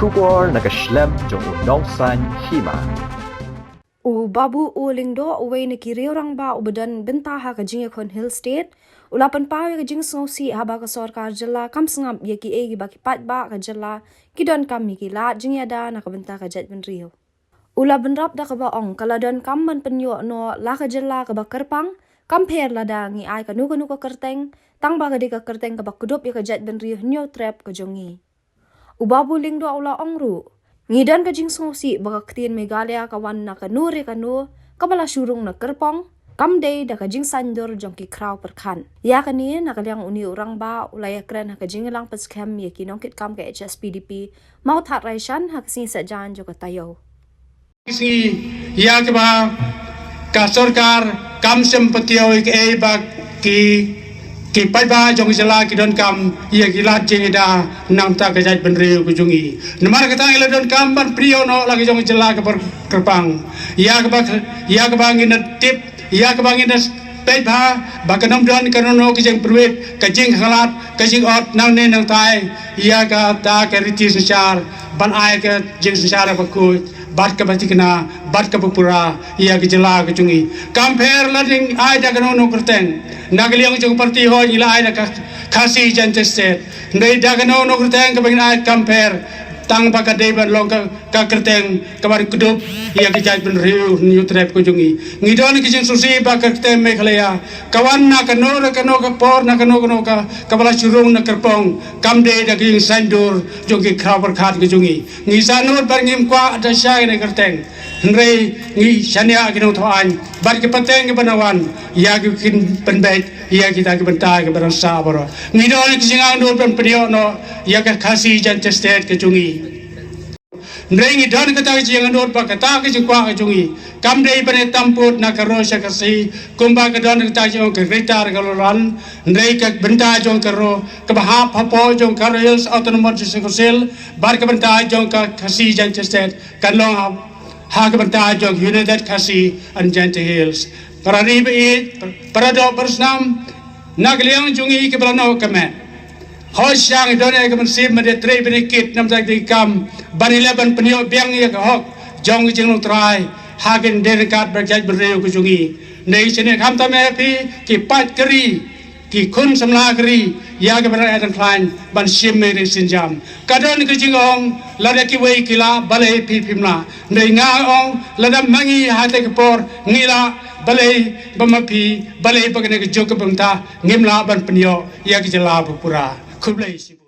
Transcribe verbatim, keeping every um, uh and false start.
Khubor na ka shlem jong u Nongsaiñ Hima. U Babu U Lyngdoh, uwei na ki riew rangbah uba don bynta ha ka jingïakhun Hill State, u la pynpaw ïa ka jingsngewsih haba ka sorkar jylla kam sngap ïa kiei kiba ki paidbah ka jylla ki donkam ïa ki lad jingïada na ka bynta ka jaitbynriew. U la bynrap da kaba ong ka la donkam ban pynïoh noh la ka jylla kaba kyrpang, kam pher lada ngi ai kano kano ka kyrteng, tang ba ka dei ka kyrteng kaba kdup ïa ka jaitbynriew Hynñiewtrep ka jong ngi. U Babu Lyngdoh u la ong ruh, ngi don ka jingsngewsih ba ka ktien Meghalaya ka wan na kano re kano kaba la shu rung na kyrpong, kam dei da ka jingsaiñdur jong ki khraw pyrkhat. Ïa kane na ka liang une u rangbah u la ïakren ha ka jingïalang pynskhem ïa ki nongkitkam ka H S P D P, Mawthadraishan ha ka sngi Saitjaiñ jong ka taïew. Sngi ïa kaba ka sorkar kam shym pyntiaw ïa kaei ba ki ki paidbah jong ka jylla ki donkam ïa ki lad jingïada na ka bynta ka jaitbynriew ka jong ngi. Namar kata ngi la donkam ban pynïoh noh la ka jong ka jylla kaba kyrpang. Ïa kaba ïa kaba ngin da tip, ïa kaba ngin da peit bha ba kan ym don kano kano ka jingpyrwit, ka jingkhanglad, ka jingot nangne nangtai ïa kata ka riti synshar ban ai ka jingsynshar kaba khuid bad kaba thikna bad kaba pura ïa ka jylla ka jong ngi. Kam pher lada ngi ai da kano kano kyrteng, na ka liang jong ka party hooid ngi la ai da ka Khasi Jaintia State. Hynrei da kano kano kyrteng kaba ngin ai kam pher, tang ba ka dei ban long ka ka kyrteng kaban kdup ïa ka jaitbynriew Hynñiewtrep ka jong ngi. Ngi don ka jingsngewsih ba ka kyrteng Meghalaya ka wan na kano re kano ka por, na kano kano ka kaba la shu rung na kyrpong, kam dei da ka jingsaiñdur jong ki khraw pyrkhat ka jong ngi. Ngi sngewthuh ba ngim kwah da shai kane ka kyrteng, hynrei ngi shaniah ki nongthoh aiñ bad ki pateng kiba na wan ïa ki kin pynbeit ïa kita ki bynta kiba dang sah baroh. Ngi don ka jingangnud ban pynïoh noh ïa ka Khasi Jaintia State ka jong ngi. Hynrei ngi don kata ka jingangnud ba kata ka jingkwah ka jong ngi kam dei ban ïa tam pud na ka Ri sha Khasi kumba ka don kata ka jingong ka Greater Gadolan. Hynrei ka bynta jong ka Ri kaba hap hapoh jong ka Garo Hills Autonomous District Council bad ka bynta jong ka Khasi Jaintia State kan long ha, ha ka bynta jong United Khasi and Jaintia Hills. Para ri ba ïeit, para doh para snam, na ka liang jong ngi kiba la noh ka met, hooid sha ngi don ïa ka mynsiem ban ïatrei ban ïakit namar ka dei ka kam ban ïaleh ban pynïoh biang ïa ka hok jong ka jinglong trai ha ka dei ryngkat bad ka jaitbynriew ka jong ngi. Hynrei shane khamtam ïa phi ki paid ka ri, ki khun samla ka ri ïa kiba dang ai dang khlaiñ ban shim ïa ka sienjam. Ka don ka jingong lada kiwei ki lah balei phi phim lah. Hynrei nga ong lada ma ngi ha kata ka por ngi lah, balei ba ma phi, balei ba kane ka juk ka bynta ngim lah ban pynïoh ïa ka jylla ba pura. Khublei shibun.